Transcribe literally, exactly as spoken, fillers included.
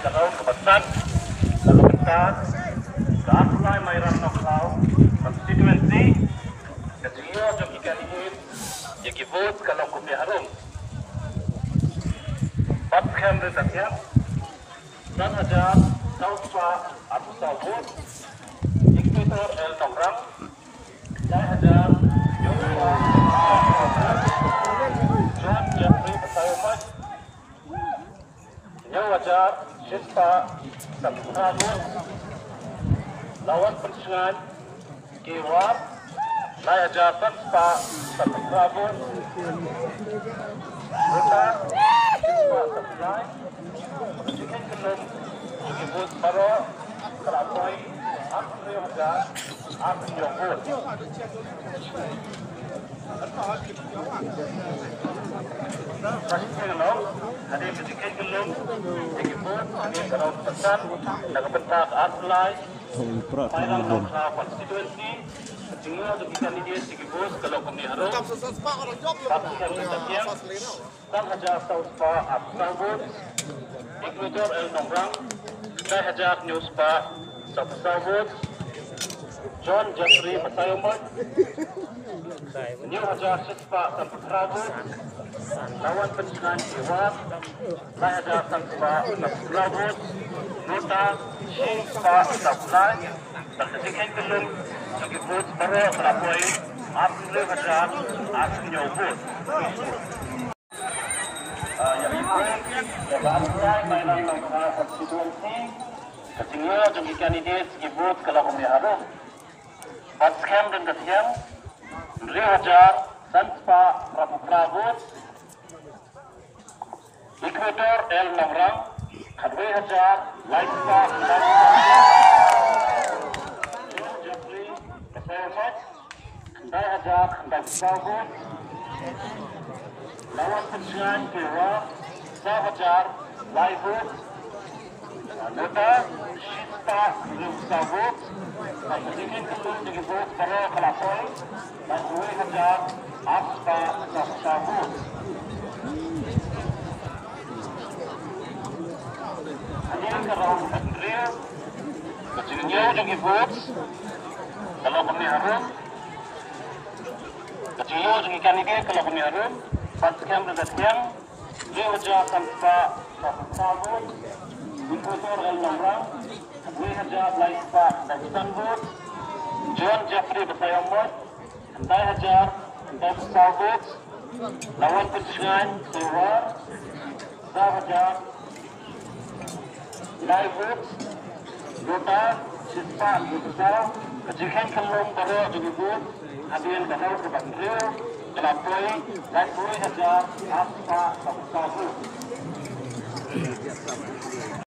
Ka long kaba san na ka bynta ka Arphew Lai Mairang Nongkhlaw constituency. Ka jingïoh jong ki candidate ïa ki vote ka long kumne harum. Bad skhem ryngkat thiang, san hajar saw spah arphew saw vote. Incubator L Nongrang, lai hajar hynñiew spah, John Jeffrey Basaiawmoit, hynñiew hajar shi spah sanphew phra vote. Lawan Pynshngaiñ K War, lai hajar san spah sanphew phra vote. Rota, shi spah sanphew lai. Jingkheiñ kyllum jong ki vote baroh ka la poi arphew hynriew hajar arphew hynñiew vote. Sa shisien noh, hadien ka jingkheiñ kyllum jong ki vote, hadien ka round ba san na ka bynta ka Arphew Lai Mairang Nongkhlaw constituency, ka jingïoh jong ki candidate jong ki vote ka long kumne harum. Bad skhem ryngkat thiang, san hajar saw spah arphew saw vote. Incubator L Nongrang, lai hajar hynñiew spah sawphew saw vote. John Jeffrey Basaiawmoit, hynñiew hajar shi spah sanphew phra vote. Lawan Pynshngaiñ K War, lai hajar san spah sanphew phra vote. Rota, shi spah sanphew lai. Bad ka jingkheiñ kyllum jong ki vote baroh ka la poi arphew hynriew hajar arphew hynñiew vote. Ah, ïa ki vote ïa ka Arphew Lai Mairang Nongkhlaw constituency, ka jingïoh jong ki candidate ki vote ka long kumne harum. Bad skhem ryngkat thiang, hynriew hajar san spah phraphew phra vote. Incubator L Nongrang, khatwei hajar lai spah lai spah. Jeffrey Basaiawmoit, khyndai hajar khyndai spah vote. Lawan Pynshngaiñ K War, saw hajar lai vote. Nota, shi spah hynriew saw vote. Bad ka jingkheiñ kyllum jong ki vote baroh ka la poi lai wei hajar ar spah saw saw vote. Hadien ka round ba hynriew, ka jingïoh jong ki vote ka long kumne harum. Ka jingïoh jong ki candidate ka long kumne harum. Bad skhem ryngkat thiang, hynriew hajar san spah saw saw vote. Incubator L Nongrang, wei hajar lai spah san vote. John Jeffrey Basaiawmoit, khyndai hajar khyndai phew saw vote. Lawan Pynshngaiñ K War, saw hajar lai vote. Nota, shi spah hynriew phew saw. Ka jingkheiñ kyllum baroh jong ki vote hadien ka round ba hynriew ka la poi lai wei hajar ar spah saw phew saw vote.